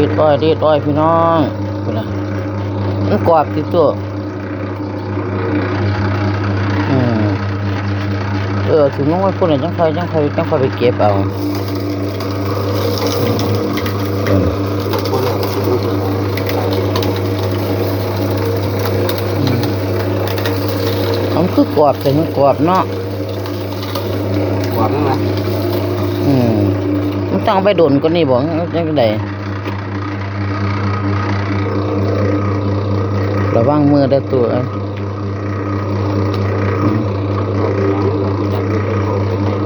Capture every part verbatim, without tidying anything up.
รีดอ้อย รีดอ้อยพี่น้อง พู้นน่ะ มันกรอบติตัว อืม เออ สิลงไว้พู้นน่ะ จั่งค่อย จั่งค่อย จั่งค่อยไปเก็บเอา อืม มันคือกรอบ แต่มันกรอบเนาะ กรอบนั่นนะ อืม มันต้องเอาไปโดนกว่านี้บ่ จั่งใด ระวังมือเด้อตัว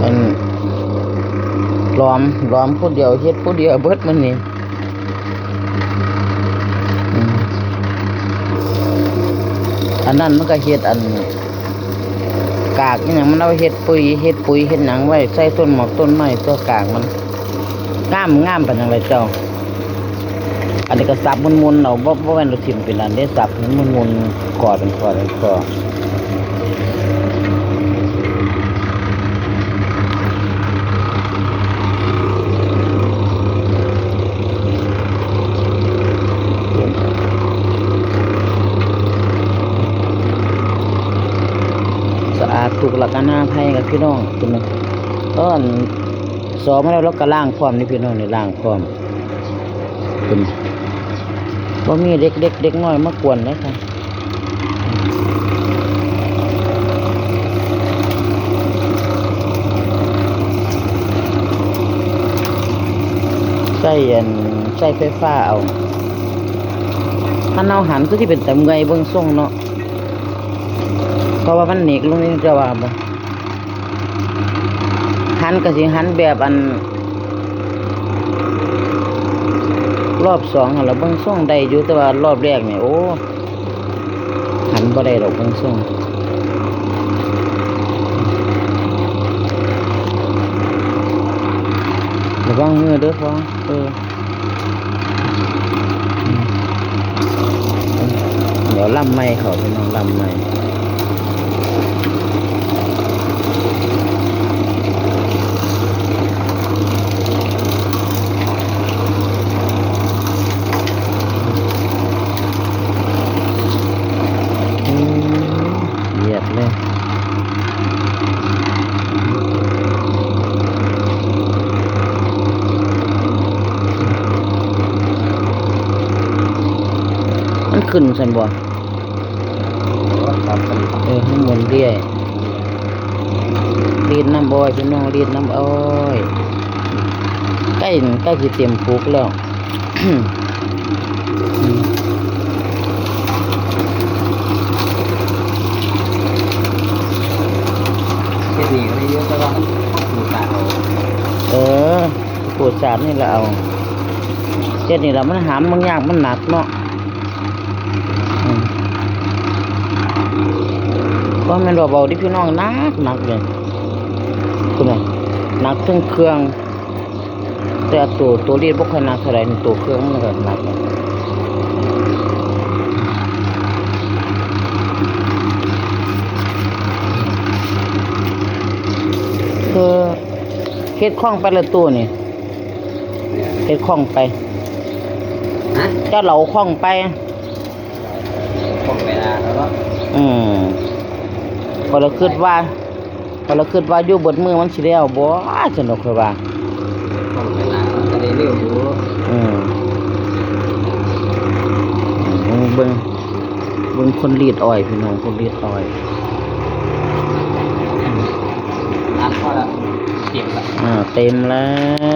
อัน หลอม หลอมผู้เดียว เฮ็ดผู้เดียวเบิดมื้อนี้ อืม อันนั้นมันก็เฮ็ดอัน กากอิหยังมันเอาเฮ็ดปุ๋ย เฮ็ดปุ๋ย เฮ็ดหยังไว้ ใส่ต้นหมากต้นไม้ ตัวกากมัน งาม งามปานหยังล่ะเจ้า อันนี้ก็สับมุนๆเอา บ่ บ่แม่นเอาถิ่มเป็นอันเด้ สับให้มุนๆ ข้อเป็นข้อเป็นข้อ สะอาดถูกหลักอนามัยกับพี่น้อง คุณนะ ตอนสอบมาแล้ว เราก็ล้างพร้อมนี่พี่น้อง นี่ล้างพร้อม คุณ บ่มีเด็กๆ เด็กน้อยมากวนเลยค่ะ ใช้อัน ใช้ไฟฟ้าเอา ถ้าเฮาหันคือสิเป็นตาเมื่อยเบิ่งทรงเนาะ เพราะว่ามันเหน็กลงนี่ จะว่าบ่ หันก็สิหันแบบอัน รอบสองหั่นล่ะ เบิ่งทรงได้อยู่ แต่ว่ารอบแรกนี่ โอ้ หันบ่ได้ดอกเบิ่งทรง ระวังมือเด้อพ่อ เออ เดี๋ยวลำใหม่เขาพี่น้องลำใหม่ อืม เหยียดเลย มันขึ้นซั่นบ่ ครับ เออ มันหมุนเรื่อย รีดน้ำอ้อยพี่น้อง รีดน้ำอ้อย ใกล้ ใกล้สิเต็มปุกแล้ว เฮ็ดนี่ก็ได้เยอะ แต่ว่ามันขูดตากเอา เออ ขูดสาดนี่แหละเอา เฮ็ดนี่แหละมันหามมันยากมันหนักเนาะ อืม บ่แม่นว่าเบาเด้พี่น้อง หนัก หนักเลย คุณน่ะ หนักเทิงเครื่อง แต่ตัว ตัวรีดบ่ค่อยหนักเท่าใด ตัวเครื่องมันก็หนัก คือเฮ็ดคล่องไปละตัวนี่ เฮ็ดคล่องไป ฮะ เจ้าเหลาคล่องไป คล่องไปนานแล้วเนาะ อืม ข้อยละคิดว่า ข้อยละคิดว่าอยู่เบิดมื้อมันสิแล้วบ่ ซั่นดอกข้อยว่า คล่องไปนานแล้ว ก็ได้เร็วอยู่ อืม เบิ่ง เบิ่ง เบิ่งคนรีดอ้อยพี่น้อง คนรีดอ้อย อัดพอแล้ว เก็บละ อ่า เต็มแล้ว